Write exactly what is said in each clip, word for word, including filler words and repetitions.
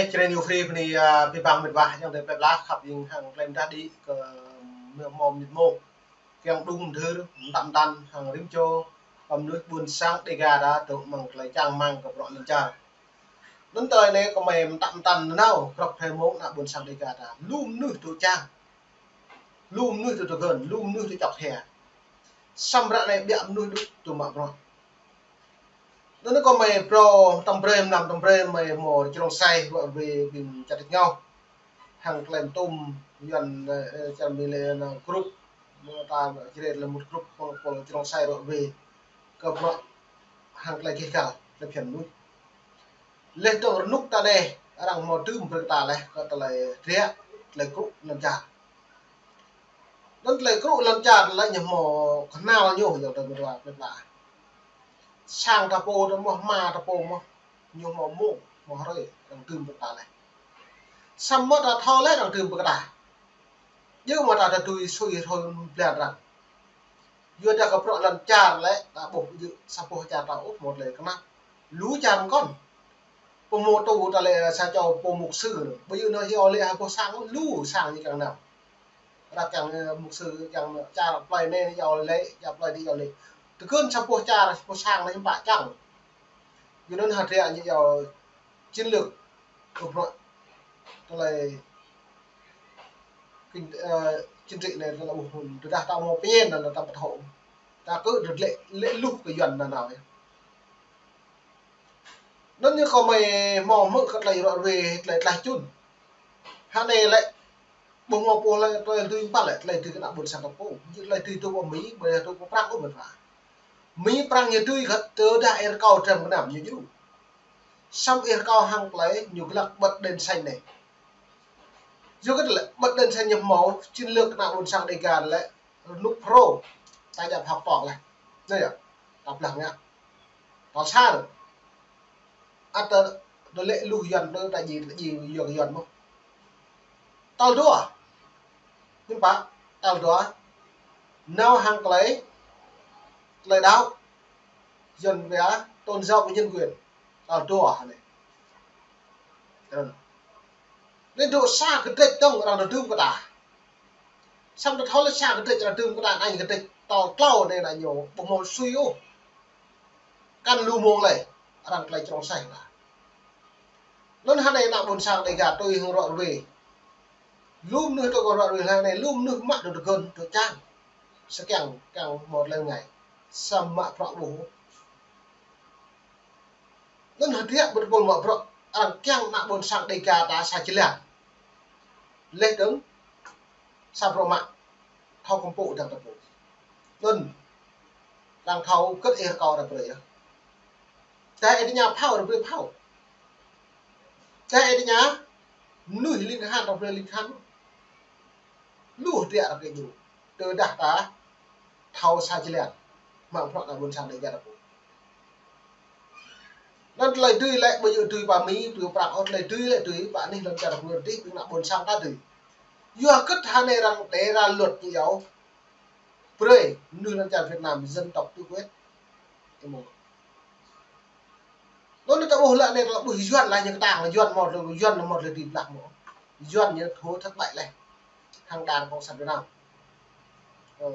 Čơreng New Free bơni, a, abih bang mĕt wa ayŏng adơi plơi pla khăp ing hăng tơlơi mơdah đĭ kơ mơ̆ng mơmŏm mơnit mông. Kiăng đung mơdhưr, mơtam mơtam hăng rĭm čô kơ mơnuih ƀuôn sang Đêga ta tŭ mơ̆ng tơlơi čang rơmang kơ bruă lŏn čar. Anŭn tơlơi anai kơmơi mơtam mơtam nanao, krŏp hrơi mông ană ƀuôn sang Đêga ta. Lu mơnuih tŭ čang. Lu mơnuih tŭ tơgơ̆n, lu mơnuih tŭ čŏk hia. Samơ̆ ră anai ƀiă mơnuih đôč tŭ mă bruă. Anŭn kơmơi phrâo tơm brơi, mơnam tơm brơi, mơi hmâo čơrông sai ruă ruê ƀing čar tač rơngiao. Hăng tơlơi mơtŭm Yuan, ơ, ơ, čar Mi lĕ anŭn grup, mơta čơrĕt lĕ mŭt grup pơl, pơl čơrông sai ruă ruê. Kơ bruă hăng tơlơi gêh gal, tơlơi phiăn mơnuih. Laih dơ̆ng rơnŭk ta anai, arăng hmâo dưm brơi kơ ta laih, kơ tơlơi hơdră, tơlơi krŭ lŏn čar. Anŭn tơlơi krŭ lŏn čar lĕ ñu hmâo kơnăl ñu, ayŏng adơi mĕt wa, mĕt wa. Sang ta pô ta mơ̆n, hma ta pô mơ̆n, ñu hmâo mông, hmâo hrơi, arăng dưm brơi kơ ta laih. Samơ̆ ta thâo laih arăng dưm brơi kơ ta. Yua mơ̆ ta tơtui sui hrơi blan arăng. Yua dah kơ bruă lŏn čar lĕ, ta ƀuh yua sa boh čar ta ôh hmâo tơlơi kơnăl. Lu čar mơkŏn. Pô mơtô ta lĕ sa čô pô mục sư. Ƀu djơ̆ anŭn iâu laĭ ha boh sang, lu sang ñu kiăng nao. Ră kiăng, ơ, mục sư kiăng čar plơi anai iâu laĭ, čar plơi adih iâu laĭ. Tơgơ̆n sa boh čar, sa boh sang anai hiư̆m pă čang. Yua anŭn hơdră ñu iâu chiến lược kơ bruă tơlơi kinh, ơ, chính trị anai tơlơi ƀuh hŭn. Tơdah ta hmâo pơmĭn anŭn ta ƀu thâo. Ta kơ tơlơi lĕ, lĕ luh kơ Yuan nanao yơh. Anŭn ñu kơmơi hmâo hmư̆ kơ tơlơi ruă ruê, tơlơi tlaih čun. Hă anai lĕ, ƀu hmâo pô lĕ tơlơi dưi pă lĕ, tơlơi dưi kơ ană ƀuôn sang ta pô. Ñu tơlơi dưi tŭ pơ Mi, ƀu dưi tŭ pơ Prăng ôh mĕt wa. Mi Prăng ñu dưi kơ tơdah ih rơkâo tram gơnam ñu djru. Samơ̆ ih rơkâo hăng tơlơi ñu glăk bật đèn xanh anai. Yua kơ tơlơi bật đèn xanh ñu hmâo, chiến lược kơ ană ƀuôn sang Đêga lĕ, rơnŭk phrâo, ta djăp hŏk pŏk laih. Anai yơh, ta blah ngă. Tal sa. Ăt ta, ta lĕ luh Yuan tơ ta djai, ta djai yua kơ Yuan mơ̆n. Tal dua. Hiư̆m pă, tal dua. Nao hăng tơlơi, tơlơi đaŏ. Yuan pia tôn giáo và nhân quyền. Tal dua hă anai. Anŭn. Anai dŏ sa kơdrĕč dơ̆ng arăng dưm kơ ta. Samơ̆ ta thâo lĕ sa kơdrĕč arăng dưm kơ ta, anai kơdrĕč tal klâo anai ană ñu ƀu hmâo sui ôh. Kăn lu mông lĕ, arăng tơlơi čơrông sai ta. Anŭn hă anai ană ƀuôn sang Đêga tui hăng ruă ruê. Lu mơnuih tui kơ ruă ruê hă anai, lu mơnuih mă tŭ tơgơ̆n, tŭ čang. Sa kiăng, kiăng hmâo tơlơi rơngai. Samơ̆ mă bruă ƀu ôh. Anŭn hơdră ƀu tơpul mă bruă, arăng kiăng ană ƀuôn sang Đêga ta sa jơlan. Laih dơ̆ng sa bruă mă, thâo kơmpŭ dơ̆ng tơpul. Anŭn arăng thâo kơ̆t ih rơkâo arăng brơi yơh. Tơdah ih tơña phao arăng brơi phao. Tơdah ih tơña mơnuih ling kahan arăng brơi ling kahan. Lu hơdră arăng brơi djru. Tơdah ta thâo sa jơlan mă bruă ană ƀuôn sang Đêga ta pô. Anŭn tơlơi dưi lĕ ƀu djơ̆ dưi pơ Mi, dưi pơ Prăng ôh, tơlơi dưi lĕ dưi pơ anih lŏn čar pơrơdih ƀing ană ƀuôn sang ta dưi. Yua kơ hă anai arăng đe ra luật ñu iâu brơi mơnuih lŏn čar Việt Nam dân tộc tự quyết. Ih mơ̆n. Anŭn ta ƀuh lĕ anai ta ƀuh Yuan laih ñu kơtang, Yuan hmâo, Yuan hmâo tơlơi dưi blah mơ̆n. Yuan ñu thua thất bại laih. Hăng Đảng Cộng sản Việt Nam. Ơ,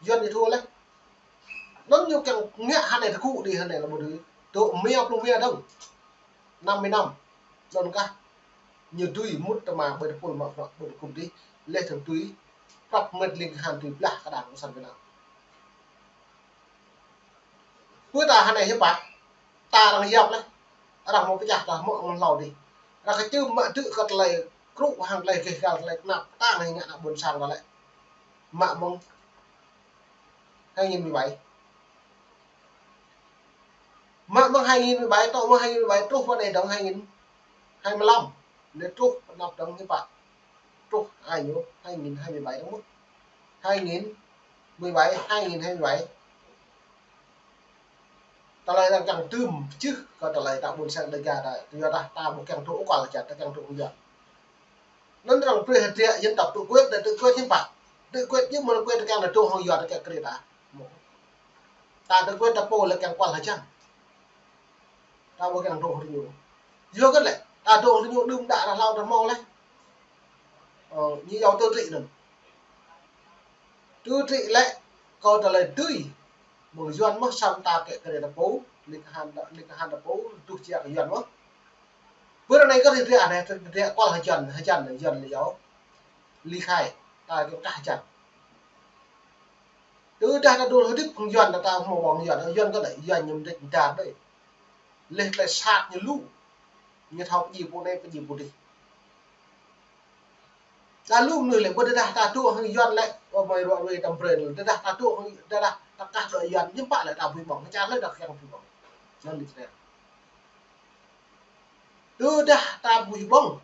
Yuan ñu thua laih. Anŭn ñu kiăng ngă hă anai tơgŭ đĭ hă anai lĕ ƀu dưi. Tŭ mia pluh mia dơ̆ng. Năm mươi năm. Anŭn kah ñu dưi mŭt tơma ƀơi tơpul mă bruă ƀơi tơkum dih. Laih dơ̆ng dưi prăp mĕt ling kahan dưi blah kơ Đảng Cộng sản Việt Nam. Pơ ta hă anai hiư̆m pă, ta arăng yap laih, arăng hmâo pơčah ta hmâo mơ̆ng hlâo dih. Arăng kơčưm mă dưi kơ tơlơi krŭ hăng tơlơi gêh gal tơlơi tơnap tang anai ngă ană ƀuôn sang ta lĕ. Mă mơ̆ng hai nghìn mười bảy. Mă mơ̆ng hai nghìn mười bảy, tŏ mơ̆ng hai nghìn mười bảy, truh pơ anai dơ̆ng hai nghìn hai mươi lăm. Anai truh pơ anăp dơ̆ng hiư̆m pă. Truh ai ñu hai nghìn hai mươi bảy dơ̆ng mơ̆n. Hai nghìn mười bảy, hai nghìn hai mươi bảy. Tơlơi arăng kiăng dưm čih kơ tơlơi ta ƀuôn sang Đêga ta, yua dah ta ƀu kiăng tŭ ôh kơ lĕ čar, ta kiăng tŭ ôh Yuan. Anŭn arăng brơi hơdră dân tộc tự quyết, ta tự quyết hiư̆m pă. Tự quyết ñu mơ̆ tự quyết ta kiăng tŭ hăng Yuan ta kiăng krê ta. Ta tự quyết ta pô lĕ kiăng kual hơjăn. Ta ƀu kiăng tŭ hăng ñu. Yua kơ lĕ Ta dŏ hăng ñu đưm đă ră hlâo ta hmâo laih. Ơ, ñu yua tơ trĭ anŭn. Tơ trĭ lĕ, kâo tơlơi tui. Mơ̆ng Yuan mơ̆, samơ̆ ta kĕ kơ rĕ ta pô, lik han ta, lik han ta pô, tuh čiă kơ Yuan mơ̆. Bơ ră anai kơ rĕ rĕ anai, rĕ rĕ kual hơjăn, hơjăn, hơjăn lĕ yua. Lik hai, ta kĕ kah hơjăn. Tơdah ta dŏ hơdip hăng Yuan, ta hmâo ƀơ̆ng Yuan, Yuan kơ lĕ, Yuan ñu mơdĕč mơdar đơi. Leh tơlơi sat ñu lu. Ñu thâo pơdjai pô anai, pơdjai pô adih. Ta lu mơnuih lĕ, bơ tơdah ta dŏ hăng Yuan lĕ, ơ, mơi ruă ruai tam brơi, tơdah ta dŏ hăng, tơdah ta kah dŏ Yuan, ñu pă lĕ ta bui ƀơ̆ng, čar lĕ ta kiăng bui ƀơ̆ng. Yuan lĕ čơdeh. Tơdah ta bui ƀơ̆ng,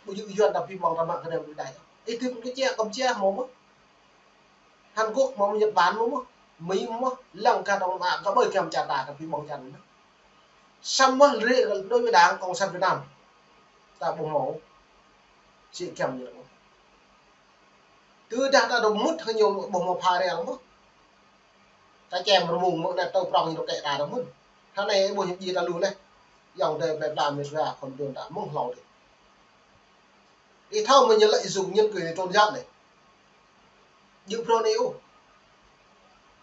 ƀu djơ̆ Yuan ta bui ƀơ̆ng ta mă kơnơ̆ng ƀu đai. Ih tui pơkơčia, Kampuchia hmâo mơ̆? Hàn Quốc hmâo mơ̆, Nhật Bản hmâo mơ̆? Mỹ hmâo mơ̆? Lăng kơ dŏng mă, kơ ƀơi kiăng čar ta, ta bui ƀơ̆ng čar anai. Samơ̆ rĕ đối với Đảng Cộng sản Việt Nam, ta ƀu hmâo. Sĭ kiăng ñu. Tơdah ta dŏ mŭt hăng ñu ƀu hmâo pha reng mơ̆. Ta čem rơmung mơ̆ anai tơ prŏng ñu kĕ ta dŏ mŭt. Hơnai ƀu ñu djai ta lu leh. Yŏng dơi plơi pla mĕt wa khŏm dŏ ta mơ̆ng hlâo dih. Ih thâo mơ̆ ñu lợi dụng nhân quyền tôn giáo anai. Djơ̆ bruă anai ôh.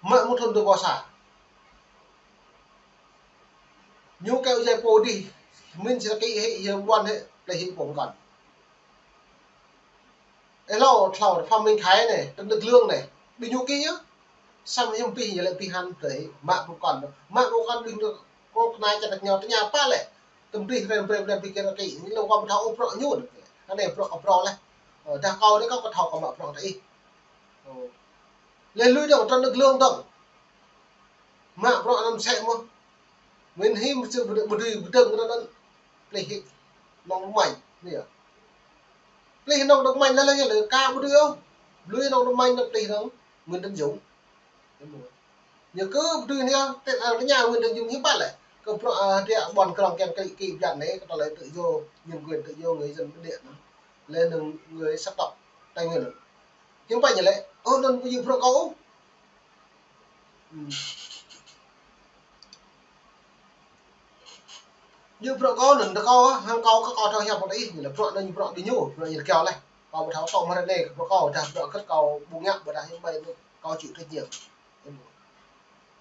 Mă mŭt thun tơ pô sa. Ñu kơ ơi yă pô adih. Min sĭt kơ ih, ih ƀuăn hĕ, plei hĭ pô pơkŏn. Ê hlâo, hlâo, Phạm Minh Thái anai, Trần Đức Lương anai, ƀing ñu kơ yơh. Samơ̆ hiư̆m pă ñu lĕ pơhiăp tơlơi mă pơkŏn. Mă pơkŏn ƀing ñu kơ kơnai čăt ñu tơña pă lĕ. Tơm dih rem rem rem pơkĭ kơ kĭ. Ñu lĕ kơ pơthâo ôh bruă ñu. Anai bruă kơ bruă leh. Ơ, dah kâo anai kâo kơ thâo kơ mă bruă tơ ih. Ơ. Leh lui dŏng Trần Đức Lương dŏng. Mă bruă anŭn sĕ mơ̆. Min hĭ mơ̆ sĭ ƀu dưi, ƀu dưi, ƀu dưi kơ anŭn. Plei hĭ nong đơmanh, anai yơh. Plei hĭ nong đơmanh leh leh leh ka ƀu dưi ôh. Lui nong đơmanh nong plei hĭ nong Nguyễn Tấn Dũng. Ñu kơ ƀu dưi anai, tĕt anai kơ ñu Nguyễn Tấn Dũng hiư̆m pă lĕ. Kơ bruă, ơ, dŏ ƀuăn krong kiăng kĭ kĭ biă anai, kơ tơlơi tự do, nhân quyền tự do người dân bản địa anŭn. Leh anŭn người sắc tộc Tây Nguyên anŭn. Hiư̆m pă ñu lĕ, ơ, anŭn ƀu djơ̆ bruă kâo ôh. Hmm. Djơ̆ bruă kâo anŭn, tơ kâo, hăng kâo, kâo, kâo thâo hiăp pơtah ih, ñu lĕ bruă anŭn bruă ƀing ñu, bruă ñu kiaŏ leh. Kâo ƀu thâo tŏ mơ̆ ră anai, bruă kâo, dah bruă kơ̆t kâo ƀu ngă, ƀôdah hiư̆m pă anŭn, kâo chịu trách nhiệm.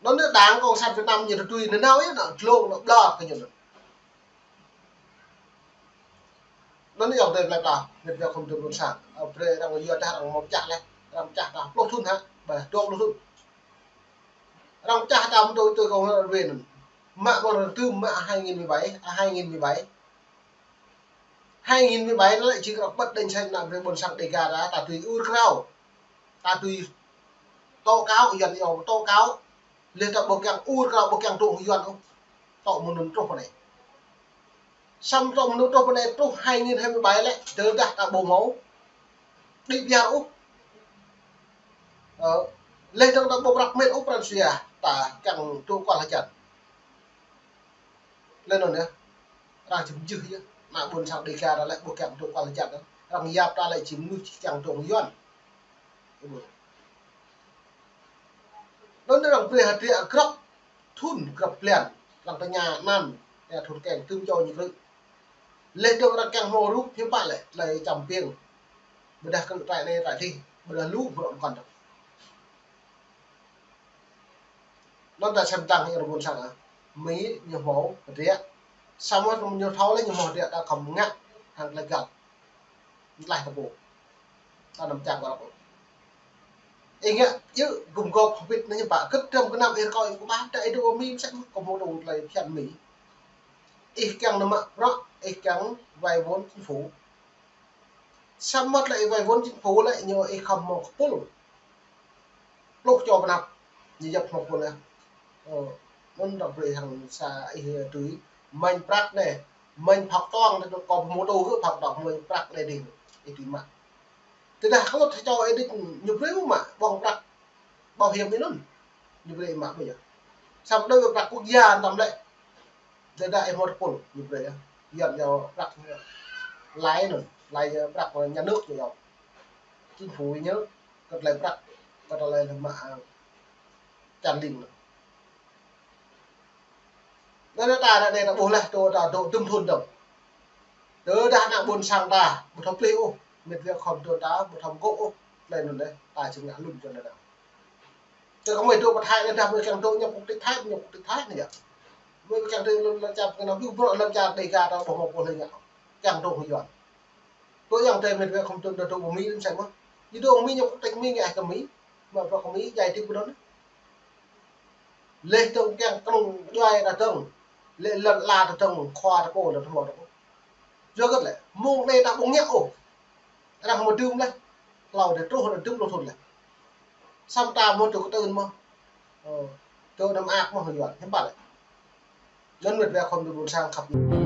Anŭn anai Đảng Cộng sản Việt Nam ñu tui anŭn nao yơh, anŭn dlông, anŭn ƀlŏr kơ ñu anŭn. Anŭn yơh dơi plei pla, mĕt wa khŏm dŏ ƀôn sang. Ơ, brơi arăng yua dah arăng mơ̆ pơčah leh. Arăng pơčah ta pluh thŭn hă, ƀôdah dua pluh thŭn. Arăng pơčah ta mơ̆ tui tui kơ arăng ruai anŭn. Mă ƀơ̆ng arăng tơm mă hai nghìn mười bảy, à, hai nghìn mười bảy. Hai nghìn mười bảy anŭn lĕ jing arăng bật đèn xanh anŭn brơi ƀôn sang Đêga ta, ta tui ur krao. Ta tui tố cáo, Yuan yua tố cáo. Leh ta ƀu kiăng ur krao, ƀu kiăng dŏ hăng Yuan ôh. Tŏ mơnŭn truh pơ anai. Samơ̆ tŏ mơnŭn truh pơ anai truh hai nghìn hai mươi bảy lĕ, tơdah ta ƀu hmâo đĭ biar ôh. Ơ, leh dơ̆ng ta ƀu prăk mĕt ôh pran jua, ta kiăng dŏ kual hơjăn. Leh anŭn yơh, arăng jum jưh yơh. Ană ƀôn sang Đêga ta lĕ ƀu kiăng dŏ kual hơjăn. Arăng yap ta lĕ jing mơnuih či kiăng dŏ hăng Yuan. Anŭn arăng brơi hơdră grŏp thŭn grŏp blan, arăng tơña anăn, tơña thŭn keng tơm čô ñu krư̆. Leh dơ̆ng arăng kiăng hmâo rup hiư̆m pă lĕ, tơlơi čăm biêng. Ƀôdah krư̆ trai anai trai adih, ƀôdah lu bruă pơkŏn dơ̆ng. Anŭn ta sem tăng hăng ƀôn sang ah. Mĭ ñu hmâo hơdră. Samơ̆ ñu thâo leh ñu hmâo hơdră ta khŏm ngă hăng tơlơi găl. Tlaih ta pô. Ta anăm čang kơ arăng. Ih ngă yơh gum gôp hơbĭt anai ñu pă kơ̆t dram gơnam ih rơkâo ih kơ ƀah ta ih dŏ Mi mơsĕ mơ̆ kơ hmâo dŏ tơlơi phiăn Mi. Ih kiăng nao mă bruă, ih kiăng vay vốn chính phủ. Samơ̆ tơlơi ih vay vốn chính phủ lĕ ñu ih khŏm hmâo kơpul. Pluh čô pơanăp, ñu yap hmâo kơpul yơh. Ơ, anŭn dŏ brơi hăng sa ih tui, mơ̆ng prăk anai, mơ̆ng phŏk tong, anai kơ hmâo dŏ gơ̆ phŏk tong, mơ̆ng prăk anai dih, ih tui mă. Tơdah kơ lŏt čô ih đĭ ñu brơi mă, ƀơ̆ng prăk, bảo hiểm ih anŭn, ñu brơi mă ƀu yơh. Samơ̆ đối với prăk quốc gia tăm lĕ, tơdah ih hmâo kơpul, ñu brơi yơh. Yuan yua prăk ñu. Lai anŭn, lai, ơ, prăk nhà nước ñu yua. Chính phủ ñu, kơ tơlơi prăk, kơ tơlơi mă, ơ, čan ling anŭn. Anŭn ta ră anai ta ƀuh leh, tơ ta dŏ tơm thŭn dơ̆ng. Tơdah ană ƀôn sang ta, ƀu thâo plih ôh, mĕt wa khŏm tơ̆n ta, ƀu thâo mkŏ ôh, tơlơi anŭn lĕ, ta či ngă lŭn tơ̆n anŭn. Tơ kơ mơi dŏ pơ Thái anai dah mơi kiăng dŏ ñu quốc tịch Thái, ñu quốc tịch Thái anai yơh. Mơi kiăng dŏ lŏn, lŏn čar pơ anai, ƀu brŏ lŏn čar Đêga ta ƀu hmâo pô hlơi ngă. Kiăng dŏ hăng Yuan. Tơ yang tơ mĕt wa khŏm tơ̆n ta dŏ pơ Mi lăm sai mơ̆. Ñu dŏ Mi ñu quốc tịch Mi ngă kơ Mi. Mă brŏ kơ Mi djai tĭp pơ anŭn. Leh tơ̆ng kiăng kơnơ̆ng djuai ta tơ̆ng. Leh lŏn ala ta tơ̆ng, khua ta pô lŏn hmâo ta pô. Yua hơget lĕ, mơ̆ng anai ta ƀu ngă ôh. Arăng hmâo dưm leh. Hlâo dêh truh anŭn dưm lu thŭn leh. Samơ̆ ta ƀu dŏ kơ tơ̆n mơ̆. Ơ, dŏ anăm mơak mơ̆ hăng Yuan. Hiư̆m pă lĕ. Anŭn mĕt wa khŏm tơ̆n ƀôn sang khăp.